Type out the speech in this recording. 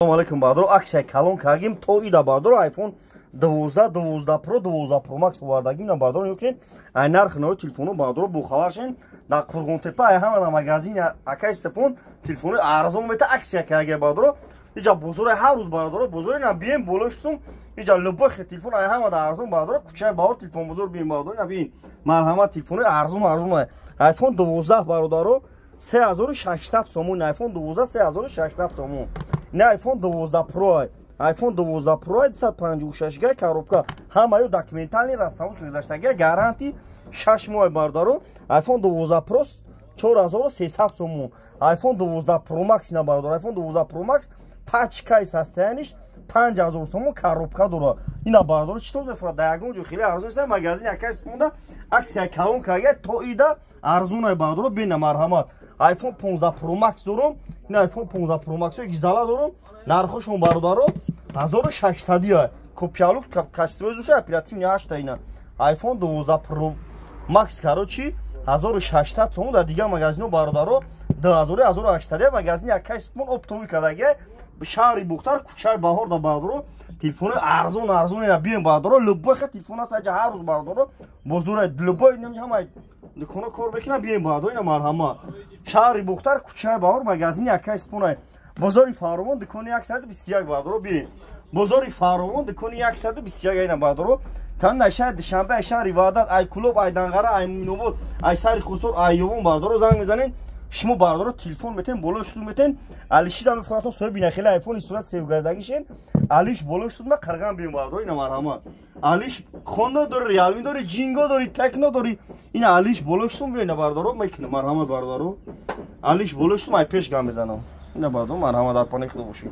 Салом алейкум, бардоро. Аксия калон кардем то ида, бардоро. iPhone 12, 12 Pro, 12 Pro Max овардагим на, бардоро. Ёкунед, ай нархи нави телефоно, бардоро, бохабар шен. Дар Қурғонтепа ай ҳама дар магазин акай Степон телефонои арзон мета, аксия кардаги, бардоро. Иҷа бозори ҳар рӯз, бардоро, бозори на бием боло шутум. Иҷа любой телефон ай ҳама дар арзон, бардоро. Кӯчаи Баҳор, телефон бозор бием, бардоро, на биин, марҳамат. Телефонои арзон, арзон. iPhone 12, бародаро, 3600 сомон. iPhone 12 3600 сомон. Не, iPhone 12 Pro, iPhone 12 Pro 256 га, коробка, ҳамаё документальный, растамоз гузаштага, гарантия 6 моҳ, бародаро. iPhone 12 Pro 4300 сомон. iPhone 12 Pro Max ина, бародаро, iPhone 12 Pro Max пачкаи состояние ш 5000 сомон, коробка дора ина, бародаро. Чӣ тор мефурад? Дар ягон ҷо хеле арзон нест. Магазин акай монда, аксия калон карда, то ида арзонай, бародаро, бина, марҳамат. iPhone 15 Pro Max дорум ина, iPhone 15 Pro Max гизала дорум. Нархошон, бародаро, 1600. Копиалук кастимои душа, оперативный 8 ина. iPhone 12 Pro Max, короче, 1600 сомон. Дар дигар магазино, бародаро, 2000, 1800. Магазини акай Ситмон оптовый кардаги, шаҳри Бухтар, кӯчаи Баҳор да, бародаро. Телефони арзон, арзон ина, бием, бародаро. Любой телефон аст аҷа ҳар рӯз, бародаро, бозора любой ҳама дуконо кор мекунам. Бием, бародаро, ина, марҳамат. Шаҳри Бухтар, кӯчаи Баҳор, магазини акай Ситмон, бозори Фаровон, дукони 121, бародаро, бием. Бозори Фаровон, дукони 121 ина, бародаро. Кан ай шаҳри Душанбе, ай шаҳри Ваҳдат, ай Кулоб, ай Данғара, ай Муинобод, ай сари Хусор, ай Ёвон, бародаро, занг мезанед шумо, бародаро, телефон метен, болои шутун метен, алишида мефуратон. Соҳиби нахели айфони сурат севгаздагишен, алиш болои шутун ма қарган. Бием, бародаро, ина, марҳамат. Алиш Хонда дори, Реалми дори, Ҷинго дори, Текно дори, ина, алиш болои шутун биё, ина, бародаро, мекунам. Марҳамат, бародаро, алиш болои шутун, ай пеш гам мезанам. Ина, бародаро, марҳамат, дар паноҳи Худо бошед.